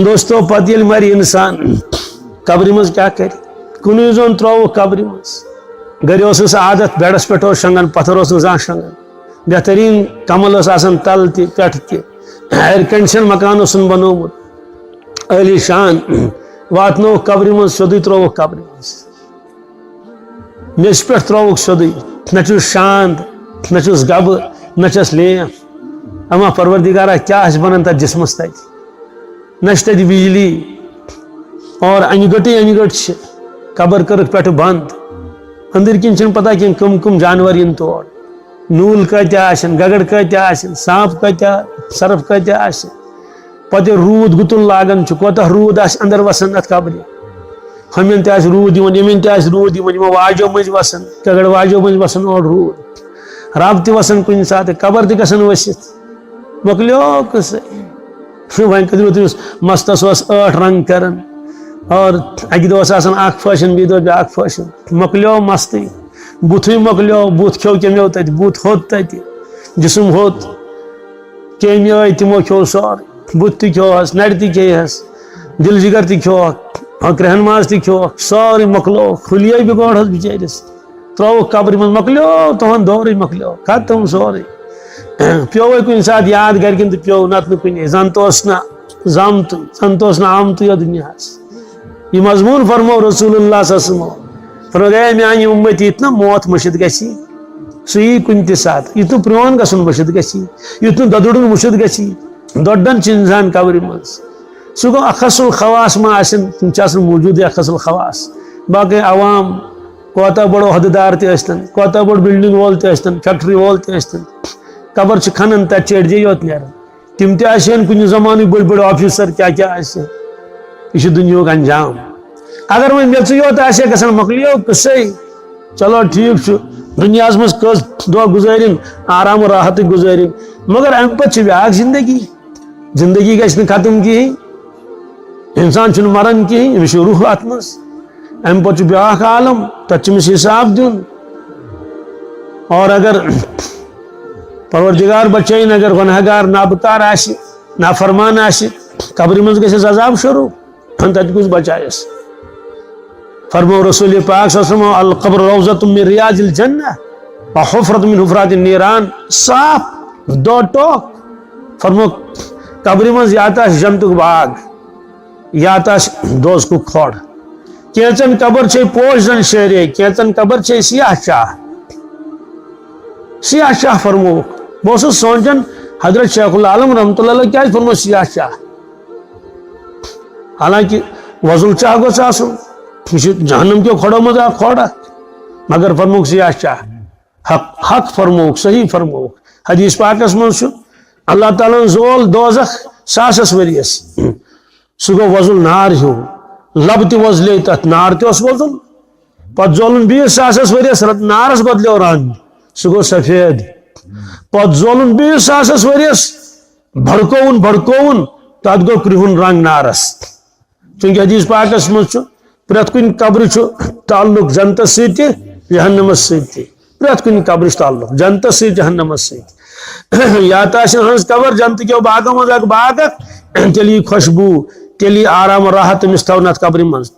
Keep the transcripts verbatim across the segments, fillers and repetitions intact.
دوستو، پتہٕ ییٚلہِ مرِ انسان، قبرِ منٛز کیٛاہ کرِ؟ کُنُے زوٚن ترٛووُکھ قبرِ منٛز۔ گرِ اوس نہٕ سُہ عادت، بیڈس پٮ۪ٹھ اوس شۄنٛگان، پتھر اوس نہٕ زانٛہہ شۄنٛگان۔ بہتریٖن کمل ٲس آسان تلہٕ تہِ پٮ۪ٹھٕ تہِ، ایئر کنڈیشن مکان اوسُن بنوومُت۔ عٲلی شان واتنووُکھ قبرِ منٛز، سیوٚدُے ترٛووُکھ قبرِ منٛز۔ میٚژِ پٮ۪ٹھ ترٛووُکھ سیوٚدُے۔ نہ چھُس شاند، نہ چھُس گبہٕ، نہ چھَس لیف۔ اما پروردگارا، کیٛاہ آسہِ بنان تتھ جسمس تتہِ؟ نہ چھِ تتہِ بجلی، اور انہِ گٔٹٕے انہِ گٔٹ چھِ۔ قبر کٔرٕکھ پٮ۪ٹھٕ بنٛد۔ أنٛدٕرۍ کِنۍ چھِنہٕ پتہ کینٛہہ کٕم کٕم جانور یِن تور۔ نوٗل کۭتیٛاہ آسن، گگر کۭتیٛاہ آسن، سانپ کۭتیٛاہ، سرپھ کۭتیٛاہ آسن۔ پتہٕ ییٚلہِ روٗد گُتُل لاگان چھُ، کوتاہ روٗد آسہِ اندر وسان اتھ قبرِ۔ ہُمٮ۪ن تہِ آسہِ روٗد یِوان، یِمن تہِ آسہِ روٗد یِوان، یِمو واجو مٔنٛزۍ وسان، گگر واجو مٔنٛزۍ وسان اورٕ روٗد۔ رب تہِ وسان کُنہِ ساتہٕ، قبر تہِ گژھان ؤسِتھ۔ مۄکلیو قصہٕ۔ وۄنۍ کٔرِو تُہۍ یُس مستس اوس ٲٹھ رنگ کران، اور اکہِ دۄہ اوس آسان اکھ فیشن، بیٚیہِ دۄہ بیٛاکھ فیشن۔ مۄکلیو مستٕے، بُتھٕے مۄکلیو، بُتھ کھیو کٔمیو تتہِ، بُتھ ہوٚت تتہِ، جسم ہوٚت۔ کٔمۍ ٲے تِمو کھیو سورُے، بُتھ تہِ کھیوہس، نرِ تہِ کھیٚیہس، دِل جگر تہِ کھیوکھ، کرٛہن ماز تہِ کھیوکھ، سورُے مۄکلووُکھ، حُلیے بِگوڑہس بِچٲرِس۔ ترٛووُکھ قبرِ منٛز، مۄکلیو تُہُنٛد دورٕے مۄکلیو، ختم سورُے۔ پیوٚوُے کُنہِ ساتہٕ یاد گرِکٮ۪ن تہٕ پیوٚو، نتہٕ نہٕ کُنے۔ زن تہِ اوس نہٕ زامتُے، زن تہِ اوس نہٕ آمتُے یتھ دُنیاہس۔ یہِ مضموٗن فرموو رسول اللہ صلی اللہ علیہ وسلمو۔ فرموو، اے میانہِ اُمتی، یُتھ نہٕ موت مٔشِتھ گژھِ، سُہ یی کُنہِ تہِ ساتہٕ۔ یُتھ نہٕ پرٛون گژھُن مٔشِتھ گژھِ، یُتھ نہٕ دۄدُرُن مٔشِتھ گژھِ۔ دۄدرن چھِ انسان قبرِ منٛز۔ سُہ گوٚو اخص الخواص ما آسن، تِم چھِ آسان موجودٕے اخص الخواص۔ باقٕے عوام کوتاہ بوٚڑ عہدٕ دار تہِ ٲسۍتن، کوتاہ بوٚڑ بلڈنگ وول تہِ ٲسۍتن، فیکٹری وول تہِ ٲسۍتن، قبر چھِ کھنان، تتہِ چھِ أڈجے یوت نیران۔ تِم تہِ آسہِ ہن کُنہِ زمانٕکۍ بٔڑۍ بٔڑۍ آفیسر، کیٛاہ کیٛاہ آسہِ۔ یہِ چھُ دُنیاہُک انجام۔ اگر وۄنۍ میٚژٕے یوت آسہِ ہا گژھان، مۄکلیو قصے۔ چلو ٹھیٖک چھُ، دُنیاہس منٛز کٔژ دۄہ گُزٲرِن، آرام و راحتٕے گُزٲرِن، مگر امہِ پتہٕ چھِ بیٛاکھ زندگی۔ زندگی گژھِ نہٕ ختم کِہیٖنۍ۔ انسان چھُنہٕ مران کِہیٖنۍ، أمِس چھُ روح اتھ منٛز۔ امہِ پتہٕ چھُ بیٛاکھ عالم، تتہِ چھُ أمِس حساب دیُن۔ اور اگر پروردگار بچٲیِن، اگر گۄنہگار نابکار آسہِ، نافرمان آسہِ، قبرِ منٛز گژھٮ۪س عذاب شروع، تتہِ کُس بچایس؟ فرموو رسول پاک صلی اللہ علیہ وسلم، القبر روضۃ من ریاض الجنہ و حفرۃ من حفرات النیران۔ صاف دو ٹوک۔ فرموو، قبرِ منٛز یا تہِ آسہِ جنتُک باغ، یا تہِ آسہِ دوزخُک کھۄڑ۔ کینٛژن قبر چھے پوش زن شیرے، کینٛژن قبر چھے سیاہ چاہ۔ سیاہ چاہ فرمووُکھ۔ بہٕ اوسُس سونٛچان، حضرت شیخ العالم رحمتہ اللہ علیہ کیٛازِ فرموو سیاہ چاہ؟ حالانکہ وۄزُل چاہ گوٚژھ آسُن، یہِ چھُ جہنم کیو کھۄڑو منٛز اکھ کھۄڑ اکھ، مگر فرمووُکھ سیاہ چاہ۔ حق، حق فرمووُکھ، صحیح فرمووُکھ۔ حدیث پاکس منٛز چھُ، اللہ تعالیٰ ہن زول دوزخ ساسس ؤرِیس۔ سُہ گوٚو وۄزُل نار ہیوٗ، لبہٕ تہِ وۄزلے تتھ، نار تہِ اوس وۄزُل۔ پتہٕ زولُن بیٚیِس ساسس ؤرِیس، نارس بدلیو رنگ، سُہ گوٚو سفید۔ پتہٕ زولُن بیٚیِس ساسس ؤرِیس، بھڑکووُن، بھڑکووُن، تتھ گوٚو کرٛہُن رنگ نارس۔ چونکہ حدیث پاکس منٛز چھُ، پرٛٮ۪تھ کُنہِ قبرِ چھُ تعلق جنتس سۭتۍ تہِ، جہنمس سۭتۍ تہِ۔ پرٛٮ۪تھ کُنہِ قبرِ چھُ تعلق جنتس سۭتۍ، جہنمس سۭتۍ۔ یا تہِ آسہِ ہٕنٛز قبر جنتہٕ کیو باغو منٛز اکھ باغ اکھ، تیٚلہِ یی خوشبوٗ، تیٚلہِ یی آرام و راحت تٔمِس تھاونہٕ اتھ قبرِ منٛز۔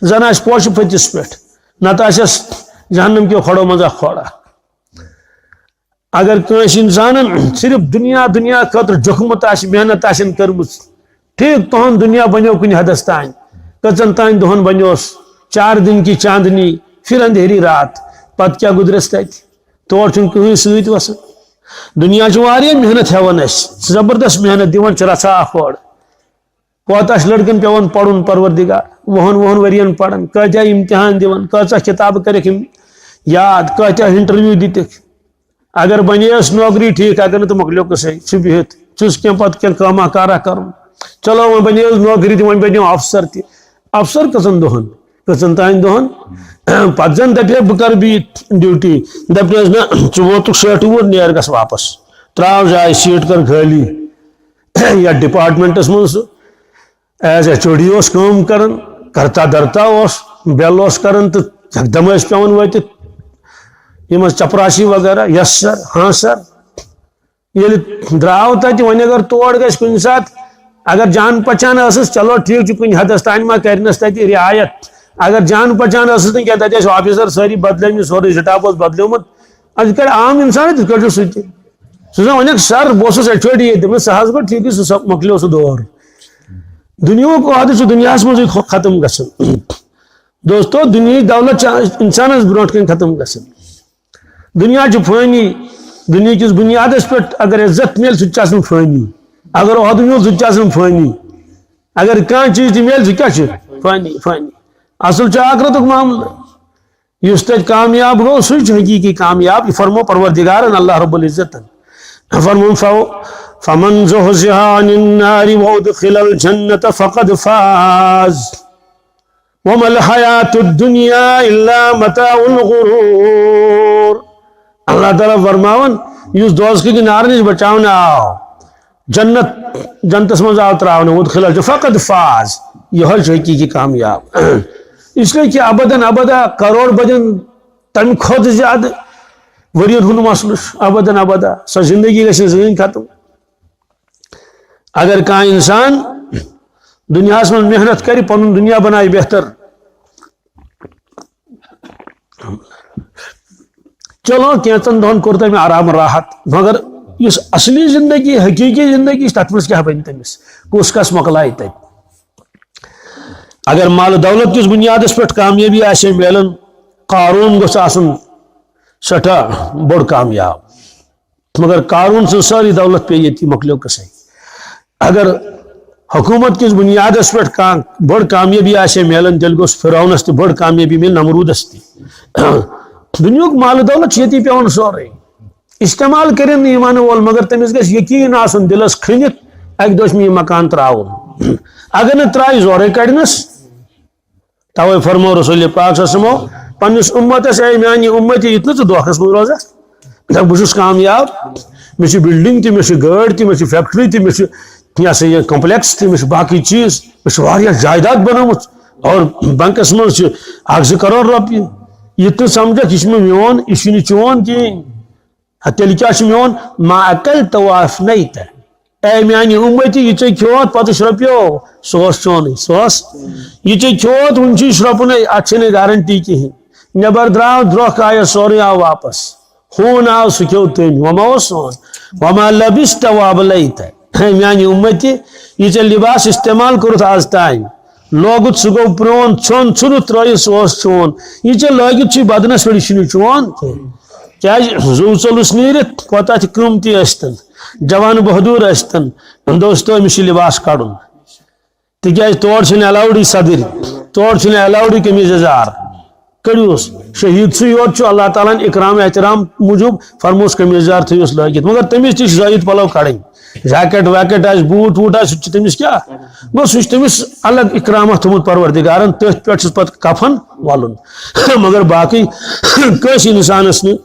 زن آسہِ پوشہٕ پھٔتِس پٮ۪ٹھ، نتہٕ آسٮ۪س جہنم کیو کھۄڑو منٛز اکھ کھۄڑ اکھ۔ اگر کٲنٛسہِ انسانن صرف دُنیا، دُنیا خٲطرٕ جوٚکھمُت آسہِ، محنت آسن کٔرمٕژ، ٹھیک، تُہُنٛد دُنیا بنیو کُنہِ حدس تام، کٔژن تام دۄہن بنیوس، چار دن کی چاندنی، پھر اندھیری رات، پتہٕ کیٛاہ گُزرٮ۪س تتہِ؟ تور چھُنہٕ کٕہٕنۍ سۭتۍ وسان۔ دُنیا چھُ واریاہ محنت ہٮ۪وان اَسہِ، زبردست محنت دِوان چھُ رژھا اکھ اورٕ۔ کوتاہ چھُ لڑکن پٮ۪وان پرُن پروردگار، وُہن وُہن ؤرین پران، کٲتیٛاہ امتحان دِوان، کٲژاہ کِتابہٕ کٔرِکھ یِم یاد، کٲتیٛاہ انٹرویو دِتِکھ۔ اگر بنیس نوکری ٹھیک، اگر نہٕ تہٕ مۄکلیو قصے، چھُ بِہِتھ، چھُس کینٛہہ پتہٕ کینٛہہ کٲمہ کارہ کرُن۔ چلو وۄنۍ بنیس نوکری تہِ، وۄنۍ بنیو افسر تہِ۔ افسر کٔژن دۄہن، کٔژن تام دۄہن؟ پتہٕ زن دپہِ ہے بہٕ کرٕ بیٚیہِ ڈیوٹی، دپہِ نہ حظ نہ، ژٕ ووتُکھ سٲٹھِ وُہُر، نیر گژھ واپس، تراو جاے سیٹ کر خٲلی۔ یا ڈپارٹمنٹس منٛز سُہ ایز ایچ او ڈی اوس کٲم کران، کرتا دھرتا اوس، بیل اوس کران تہٕ یکدم ٲسۍ پٮ۪وان وٲتِتھ یِم ٲسۍ چپراسی وغیرہ، یس سر، ہاں سر۔ ییٚلہِ درٛاو تتہِ، وۄنۍ اگر تور گژھِ کُنہِ ساتہٕ، اگر جان پہچان ٲسٕس، چلو ٹھیٖک چھُ، کُنہِ حدس تام ما کرنس تتہِ رعایت۔ اگر جان پہچان ٲسٕس نہٕ کینٛہہ، تتہِ ٲسۍ آفیسر سٲری بدلیمٕتۍ، سورُے سٹاف اوس بدلیومُت۔ از کر عام انسان تِتھ کٲٹھۍ چھُ سُہ تہِ۔ سُہ زن ونکھ، "سر، بہٕ اوسُس ایچ او ڈی ییٚتہِ۔" دوٚپمَس، "سُہ حظ گوٚو ٹھیٖکٕے، سُہ سب مۄکلیو سُہ دور۔" دُنیاہُک عہدٕ چھُ دُنیاہس منٛزٕے خ-، ختم گژھان۔ دوستو، دُنیہٕچ دولت چھِ انسانس برونٛٹھ کَنہِ ختم گژھان۔ دُنیا چھُ فٲنی۔ دُنیہٕکِس بُنیادس پٮ۪ٹھ اگر عزت میلہِ، سُہ تہِ چھُ آسان فٲنی۔ اگر عہدٕ میوٗل، سُہ تہِ چھُ آسان فٲنی۔ اگر کانٛہہ چیٖز تہِ میلہِ، سُہ کیٛاہ چھُ؟ فٲنی، فٲنی۔ اصل چھُ آخرتُک معاملہٕ۔ یُس تتہِ کامیاب گوٚو، سُے چھُ حقیٖقی کامیاب۔ یہِ فرمو پروردگارن، اللہ رب العزتن۔ فرمون فو-، "فمن زحزح عن النار وادخل الجنة فقد فاز وما الحياة الدنيا إلا متاع الغرور۔" اللہ تعالیٰ فرماون، یُس دوزخٕکہِ نارٕ نِش بچاونہٕ آو، جنت، جنتس منٛز آو تراونہٕ، وادخل الجنة فقد فاز، یِہوٚے چھُ حقیٖقی کامیاب۔ اس لیے کہ ابداً ابدا، کرور بدین، تمہِ کھۄتہٕ زیادٕ ؤرین ہُنٛد مسلہٕ چھُ، ابداً ابدا سۄ زندگی گژھِ نہٕ زٕہٕنۍ ختم۔ اگر کانٛہہ انسان دُنیاہس منٛز محنت کرِ، پنُن دُنیا بنایہِ بہتر، چلو، کینٛژن دۄہن کوٚر تٔمۍ آرام راحت، مگر یُس اصلی زندگی، حقیٖقی زندگی چھِ، تتھ منٛز کیٛاہ بنہِ تٔمِس؟ کُس کس مۄکلایہِ تتہِ؟ اگر مال و دولت کِس بُنیادس پٮ۪ٹھ کامیٲبی آسہِ ہے میلان، قارون گوٚژھ آسُن سٮ۪ٹھاہ بوٚڑ کامیاب۔ مگر قارون سٕنٛز سٲرٕے دولت پیٚیہِ ییٚتی، مۄکلیو قصے۔ اگر حکوٗمت کِس بُنیادس پٮ۪ٹھ کانٛہہ بٔڑ کامیٲبی آسہِ ہے میلان، تیٚلہِ گوٚژھ فرعونس تہِ بٔڑ کامیٲبی میلٕنۍ، نمروٗدس تہِ۔ دُنیہُک مال و دولت چھُ ییٚتی پٮ۪وان سورُے۔ استعمال کٔرِن نہٕ ایٖمان وول، مگر تٔمِس گژھِ یقیٖن آسُن دِلس کھٔنِتھ، اکہِ دۄہ چھُ مےٚ یہِ مکان ترٛاوُن۔ اگر نہٕ ترٛایہِ، زورے کڑنس۔ توے فرمو رسول پاک صلی اللہ علیہ وسلمو پننِس اُمتس، "اے میانہِ اُمتی، یہِ تہِ نہٕ ژٕ دھوکس منٛز روزکھ۔ دپ، بہٕ چھُس کامیاب، مےٚ چھِ building تہِ، مےٚ چھِ گٲڑۍ تہِ، مےٚ چھِ factory تہِ، مےٚ چھِ، یہِ ہسا یہِ، complex تہِ، مےٚ چھِ باقٕے چیٖز، مےٚ چھِ واریاہ جائیداد بنٲومٕژ، اور بنکس منٛز چھِ اکھ زٕ کرور رۄپیہِ۔ یہِ تہِ نہٕ سمجھکھ، یہِ چھُ مےٚ میون، یہِ چھُنہٕ چون کِہیٖنۍ۔ ہا، تیٚلہِ کیٛاہ چھُ میون؟ ما اکلت وافنیت۔ اے میانہِ اُمتی، یہِ ژےٚ کھیوتھ، پتہٕ شرٛپیو، سُہ اوس چونُے، سُہ اوس۔ یہِ ژےٚ کھیوتھ، وُنہِ چھُے شرٛپُنے، اتھ چھنہٕ guarantee کِہیٖنۍ۔ نٮ۪بر درٛاو، درٛۄکھ آیس، سورُے آو واپس۔ ہوٗن آو، سُہ کھیوٚو تٔمۍ، وۄنۍ ما اوس سون؟ وما لبست وابلیت۔ اے میانہِ اُمتی، یہِ ژےٚ لباس استعمال کوٚرُتھ آز تام، لوگُتھ، سُہ گوٚو پرٛون، ژھیوٚن ژھُنُتھ ترٲوِتھ، سُہ اوس چون۔ یہِ ژےٚ لٲگِتھ چھُے بدنس پٮ۪ٹھ، یہِ چھُنہٕ چون کینٛہہ۔ کیٛازِ؟ زُو ژوٚلُس نیٖرِتھ، کوتاہ تہِ قۭمتی ٲسۍتن، جوان بہادُر ٲسۍتن، دوستو، أمِس چھُ لباس کڑُن۔ تِکیٛازِ تور چھِنہٕ allowed صدٕرۍ، تور چھِنہٕ allowed قمیٖض یزار۔ کٔڑِوس۔ شہیٖد سُے یوت چھُ، اللہ تعالیٰ ہن اکرام احترام موٗجوٗب فرموس قمیٖض یزار تھٲیِوس لٲگِتھ، مگر تٔمِس تہِ چھِ زٲیِد پلو کڑٕنۍ۔ جیکٹ ویکٹ آسہِ، بوٗٹ ووٗٹ آسہِ، سُہ تہِ چھُ تٔمِس کیٛاہ؟ گوٚو، سُہ چھُ تٔمِس الگ اکرامہ تھوٚمُت پروردگارن، تٔتھۍ پٮ۪ٹھ چھُس پتہٕ کفن ولُن۔ مگر باقٕے کٲنٛسہِ انسانس نہٕ،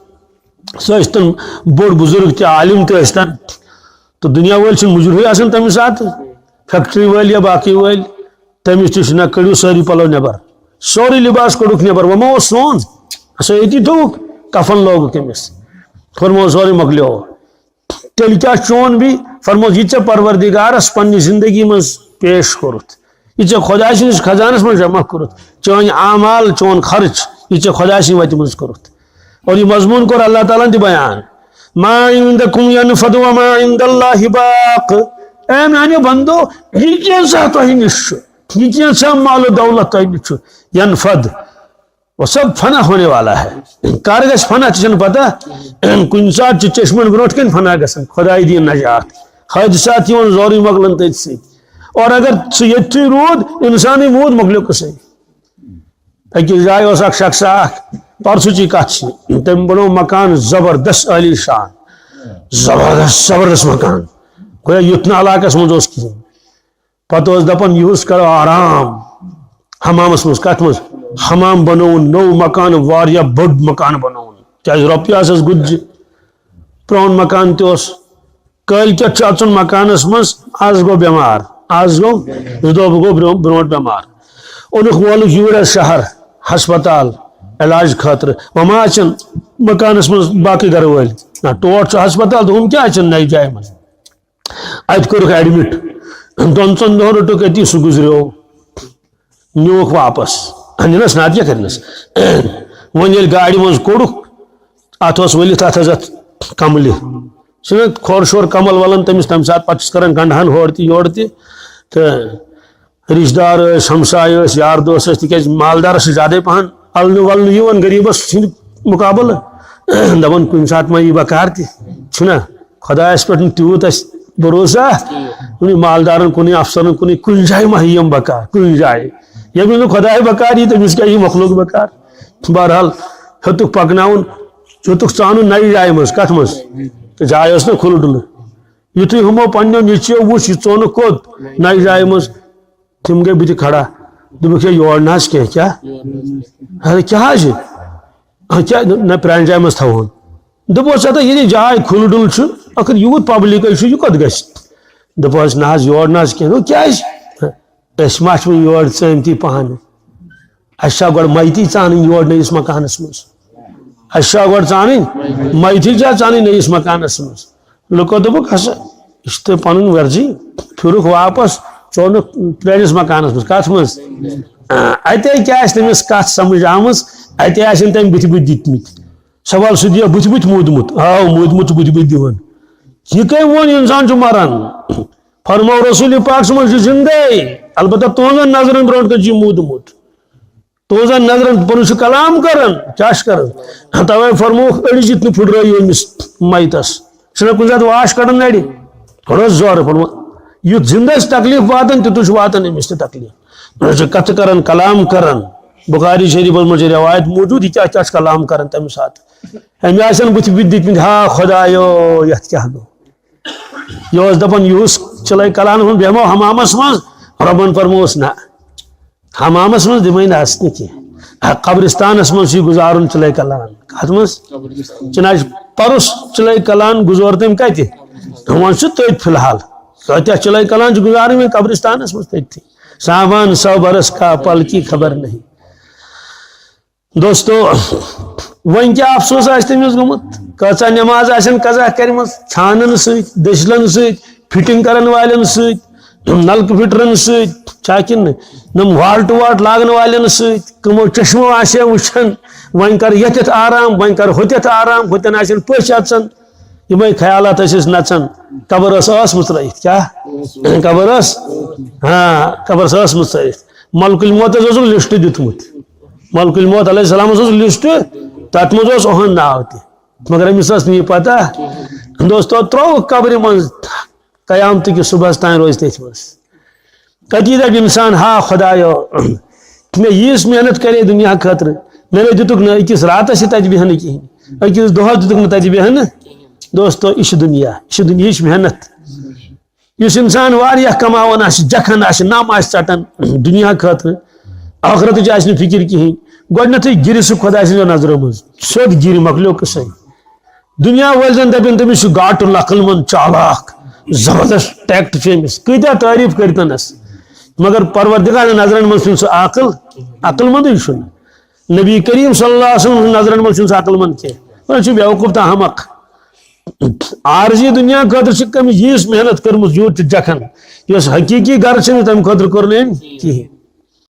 سُہ ٲسۍتن بوٚڑ بُزرگ تہِ، عالم تہِ ٲسۍتن، تہٕ دُنیا وٲلۍ چھِنہٕ مُجرہٕے آسان تَمہِ ساتہٕ۔ فیکٹری وٲلۍ یا باقٕے وٲلۍ، تٔمِس تہِ چھُ، نہ، کٔڑِو سٲری پَلو نٮ۪بر، سورُے لِباس کوٚڑُکھ نٮ۪بر، وۄنۍ ما اوس سون؟ سُہ ییٚتی تھوٚوُکھ، کفن لوگُکھ أمِس، فرموو سورُے مۄکلیو۔ تیٚلہِ کیٛاہ چون بیٚیہِ؟ فرموو، یہِ ژےٚ پروردگارس پننہِ زندگی منٛز پیش کوٚرُتھ، یہِ ژےٚ خۄداے سٕنٛدِس خزانس منٛز جمع کوٚرُتھ، چٲنۍ اعمال، چون خرچ، یہِ ژےٚ خۄداے سٕنٛدِ وتہِ منٛز کوٚرُتھ۔ اور یہِ مضموٗن کوٚر اللہ تعالیٰ ہن تہِ بیان، "ما عندکم ینفد وما عند اللہ باق۔" اے میانیو بندو، یہِ کینٛژھا تۄہہِ نِش چھُ، یہِ کینٛژھا مال و دولت تۄہہِ نِش چھُ، ینفد، وہ سب فنا ہونے والا ہے۔ کر گژھِ فنا، ژےٚ چھَنہٕ پتہ۔ کُنہِ ساتہٕ چھِ چشمن برونٛٹھ کَنہِ فنا گژھان، خۄداے دِیِن نجات۔ حٲدثات یِوان زورٕے مۄکلان تٔتھۍ سۭتۍ۔ اور اگر سُہ ییٚتھٕے روٗد، اِنسانٕے موٗد، مۄکلیو قصے۔ أکِس جایہِ اوس اکھ شخصا اکھ، پرسُچی کتھ چھِ، تٔمۍ بنوو مکان زبردست عالی شان، زبردست، زبردست مکان۔ گویا یُتھ نہٕ علاقس منٛز اوس کِہیٖنۍ۔ پتہٕ اوس دپان، یِہُس کرو آرام حمامس منٛز۔ کتھ منٛز؟ حمام بنووُن، نوٚو مکان، واریاہ بوٚڑ مکان بنووُن۔ کیازِ؟ رۄپیہِ آسس گُتجہِ، پرون مکان تہِ اوس۔ کٲلۍ کٮ۪تھ چھُ اژُن مکانس منٛز، از گوٚو بٮ۪مار، از گوٚو زٕ دۄہ گوٚو برٛونٛہہ، برٛونٛٹھ بٮ۪مار۔ اوٚنُکھ وولُکھ یوٗرۍ حظ شہر، ہسپتال، علاج خٲطرٕ۔ وۄنۍ ما اژن مکانس منٛز باقٕے گرٕ وٲلۍ؟ نہ، ٹوٹھ چھُ ہسپتال، تہٕ ہُم کیٛاہ اژن نَیہِ جایہِ منٛز؟ اتہِ کوٚرُکھ ایڈمٹ۔ دۄن ژۄن دۄہن رٔٹُکھ أتی، سُہ گُزریو، نیوٗکھ واپس، اننس نتہٕ کیٛاہ کرنس؟ وۄنۍ ییٚلہِ گاڑِ منٛز کوٚڑُکھ، اتھ اوس ؤلِتھ، اتھ ٲس اتھ کملہِ، چھُنہ کھۄر شور کمل ولان تٔمِس، تمہِ ساتہٕ پتہٕ چھُس کران گنڈہان ہورٕ تہِ یورٕ تہِ، تہٕ رشتہٕ دار ٲسۍ، ہمساے ٲسۍ، یار دوس ٲسۍ، تِکیٛازِ مالدارس چھِ زیادَے پہن النہٕ ولنہٕ یِوان غریٖبس سٕنٛدِ مُقابلہٕ۔ دپان، کُنہِ ساتہٕ ما یی بکار تہِ، چھُنہ خۄدایس پٮ۪ٹھ نہٕ تیوٗت اَسہِ بھروسہ، کُنہِ مالدارن کُنُے، افسرن کُنُے، کُنہِ جایہِ ما یِم بکار، کُنہِ جایہِ۔ ییٚمِس نہٕ خۄداے بکار یی، تٔمِس کیٛاہ یی مخلوق بکار؟ بہرحال، ہیوٚتُکھ پکناوُن، ہیوٚتُکھ ژانُن نَیہِ جایہِ منٛز۔ کتھ منٛز؟ تہٕ جاے ٲس نہ کھُلہٕ ڈُلہٕ۔ یُتھُے ہُمو پننیو نیٚچویو وُچھ، یہِ ژوٚن کوٚت؟ نَیہِ جایہِ منٛز۔ تِم گٔے بٕتھِ کھڑا۔ دوٚپُکھ، ہے، یور نہ حظ کینٛہہ، کیٛاہ؟ ہے، کیٛاہ حظ چھِ؟ آ، کیٛاہ؟ نہ، پرٛانہِ جایہِ منٛز تھاوہون۔ دوٚپُس، ہتا، ییٚلہِ جاے کھُلہٕ ڈُلہٕ چھُ، ٲخٕر یوٗت پبلِکے چھُ، یہِ کوٚت گژھِ؟ دوٚپُس، نہ حظ، یور نہ حظ کینٛہہ۔ دوٚپُکھ، کیٛازِ؟ أسۍ ما چھِ وۄنۍ یور ژٲمتی پہن؟ اَسہِ چھا گۄڈٕ میتی ژانٕنۍ یور نٔیِس مکانس منٛز؟ اَسہِ چھا گۄڈٕ ژانٕنۍ؟ میتی چھا ژانٕنۍ نٔیِس مکانس منٛز؟ لُکو دوٚپُکھ، ہسا، یہِ چھُ تۄہہِ پنُن ورزی، پھِرُکھ واپس، ژوٚنُکھ پرٛٲنِس مکانس منٛز۔ کتھ منٛز؟ آ، اتے کیٛاہ آسہِ تٔمِس کتھ سمجھ آمٕژ، اتے آسن تٔمۍ بٕتھِ بٕتھِ دِتمٕتۍ۔ سوال سُہ دِیا بٕتھِ بٕتھِ موٗدمُت؟ آو موٗدمُت چھُ بٕتھِ بٕتھِ دِوان۔ یہِ کٔمۍ ووٚن انسان چھُ مران؟ فرموو رسول پاک صٲبن، چھُ زندے، البتہ تُہنٛزن نظرن برونٛٹھ کنہِ چھُ یہِ موٗدمُت۔ تُہنٛزن نظرن پوٚرُس چھُ کلام کران، کیٛاہ چھُ کران؟ توے فرمووُکھ، أڑِج یِتھ نہٕ پھُٹرٲیِو أمِس میتس۔ چھُنہ کُنہِ ساتہٕ واش کڑان نرِ؟ کڑو زورٕ، فرمو، یُتھ زندس تکلیف واتان، تیُتُے چھُ واتان أمِس تہِ تکلیف۔ أسۍ چھِ کتھٕ کران، کلام کران۔ بخاری شریفس منٛز چھِ روایت موجود، یہِ کیٛاہ، کیٛاہ چھُ کلام کران تمہِ ساتہٕ؟ أمۍ آسن بٕتھِ بٕتھِ دِتمٕتۍ، ہا خدایو، یتھ کیٛاہ گوٚو؟ یہِ اوس دپان، یُہُس چِلے کلانس منٛز بیٚہمو حمامس منٛز، رۄبن فرمووُس، نہ، حمامس منٛز دِمے نہٕ اژنہٕ کینٛہہ۔ آ، قبرستانس منٛز چھُ یہِ گُزارُن چِلے کلان۔ کتھ منٛز؟ چنانچہ پرُس چِلے کلان گُزور تٔمۍ کتہِ؟ وۄنۍ چھُ تٔتھۍ فی الحال۔ کۭتیاہ چِلے کلان چھِ گُزارٕنۍ وۄنۍ قبرستانس منٛز تٔتھی؟ سامان سو برس کا پل کی خبر نہیں۔ دوستو، وۄنۍ کیٛاہ افسوس آسہِ تٔمِس گوٚمُت؟ کۭژاہ نٮ۪ماز آسن قضا کٔرمٕژ، ژھانن سۭتۍ، دٔسِلن سۭتۍ، فٹنگ کرن والٮ۪ن سۭتۍ، نلکہٕ فٹرن سۭتۍ، چھا کِنہٕ نہٕ؟ نم واٹ ٹُو واٹ لاگن والٮ۪ن سۭتۍ، کٕمو چشمو آسہِ ہے وٕچھان، وۄنۍ کر یتٮ۪تھ آرام، وۄنۍ کر ہوٚتٮ۪تھ آرام، ہوٚتٮ۪ن آسن پٔژھۍ اژان۔ یِمے خیالات ٲسۍ أسۍ نژان۔ قبر ٲس ٲسمٕژ ترٲیِتھ، کیٛاہ؟ قبر ٲس، ہاں، قبر ٲس ٲسمٕژ ترٲیِتھ۔ ملک الموت حظ اوسُکھ لسٹ دیُتمُت۔ ملک الموت علیہ السلامس اوس لسٹ، تتھ منٛز اوس اُہُنٛد ناو تہِ، مگر أمِس ٲس نہٕ یہِ پتہ۔ دوستو، ترٛووُکھ قبرِ منٛز، قیامتہٕ کِس صبحس تام روزِ تٔتھۍ منٛز۔ تٔتی دپہِ انسان، ہا خدایو، مےٚ ییٖژ محنت کرے دُنیا خٲطرٕ، مےٚ نے دِتُکھ نہٕ أکِس راتس تہِ تتہِ بیہنہٕ کِہینۍ، أکِس دۄہس دِتُکھ نہٕ تتہِ بیہنہٕ۔ دوستو، یہِ چھِ دُنیا، یہِ چھِ دُنیاہٕچ محنت۔ یُس انسان واریاہ کماوان آسہِ، جکھن آسہِ، نم آسہِ ژٹان دُنیا خٲطرٕ، ٲخرتٕچ آسہِ نہٕ فکر کِہینۍ، گۄڈٕنیتھٕے گِرِ سُہ خۄداے سٕنٛزو نظرو منٛز، سیوٚد گِرِ، مۄکلیو قصے۔ دُنیا وٲلۍ زن دپن، تٔمِس چھُ گاٹہٕ، عقل مند، چالاک، زبردست ٹیکٹ چھُ أمِس، کۭتیاہ تعریف کٔرتنس، مگر پروردگار نظرن منٛز چھُنہٕ سُہ عاقل، عقل مندٕے چھُنہٕ۔ نبی کریم صلی اللہ علیہ وسلم نظرن منٛز چھُنہٕ سُہ عقل مند کینٛہہ، وۄنۍ چھُ بیوقوف تہٕ احمق۔ عارضی دُنیا خٲطرٕ چھِ کٔمۍ ییٖژ محنت کٔرمٕژ، یوٗت چھُ جکھن، یۄس حقیٖقی غرض چھِ، تَمہِ خٲطرٕ کوٚر نہٕ أمۍ کِہیٖنۍ۔